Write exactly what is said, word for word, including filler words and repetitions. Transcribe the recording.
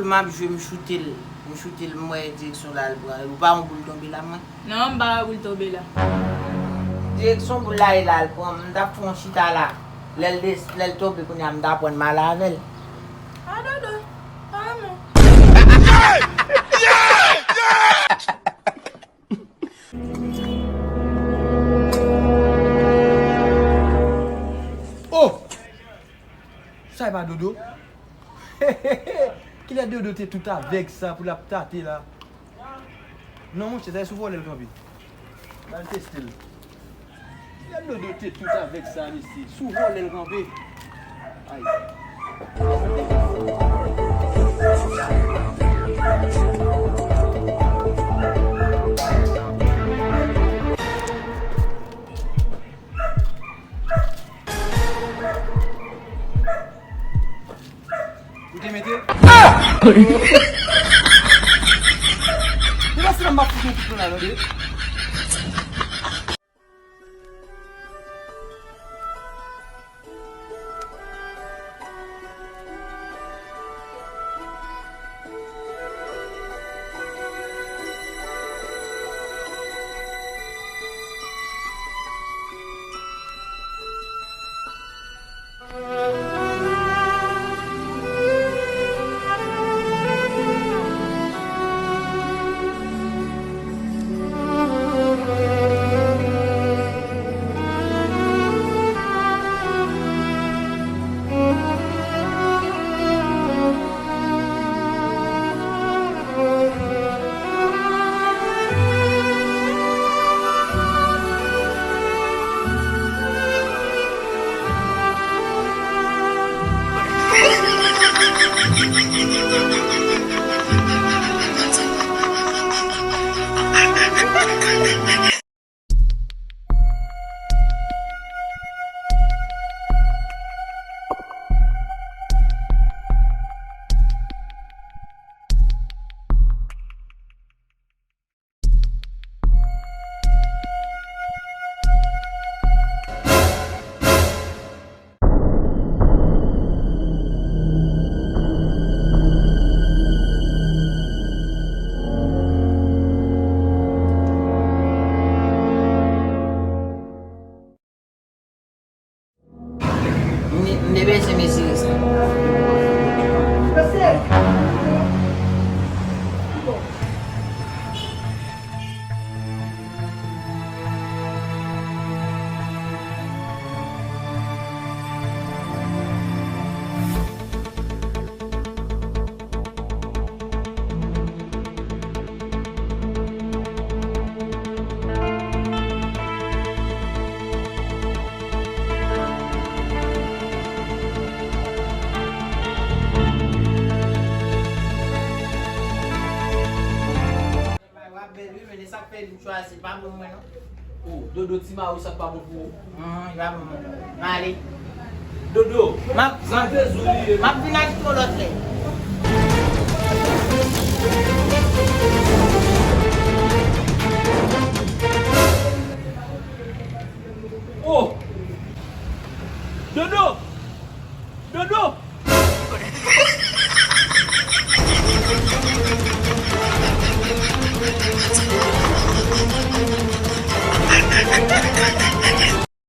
M ap jwe, m choute l. M choute l, m wè direksyon l al pran. Ou pa wè yon boul tonbe la, mwen? Non, m pa wè boul tonbe la. Direksyon boul la ye la al pran, m t ap fè yon chita la. Lè l des-, lè l tonbe kounye a, m t ap pran m ale avè l. A, Dodo, pa renmen. Oh! Sa e pa Dodo? Kilè Dodo te tout avèg sa pou l ap tate la? Non, monchè, sa e sou vòlè l kanpe. Ba l teste l. Kilè Dodo te tout avèg sa, mesye? Sou vòlè l kanpe. Ay. Ou te mete? Depi se la m ap fout yon kout pwen la, tande. M te, m te bezwen mezire sa. W ap bèl wi, men sa k fè li chwazi pa bon mwen non. Oh, Dodo, ti mari w sa k pa bon pou ou? Hum, li pa bon mwen. M ale. Dodo, m ap, m ap, m ap vin ak yon lòt lè. Oh! Dodo! Dodo!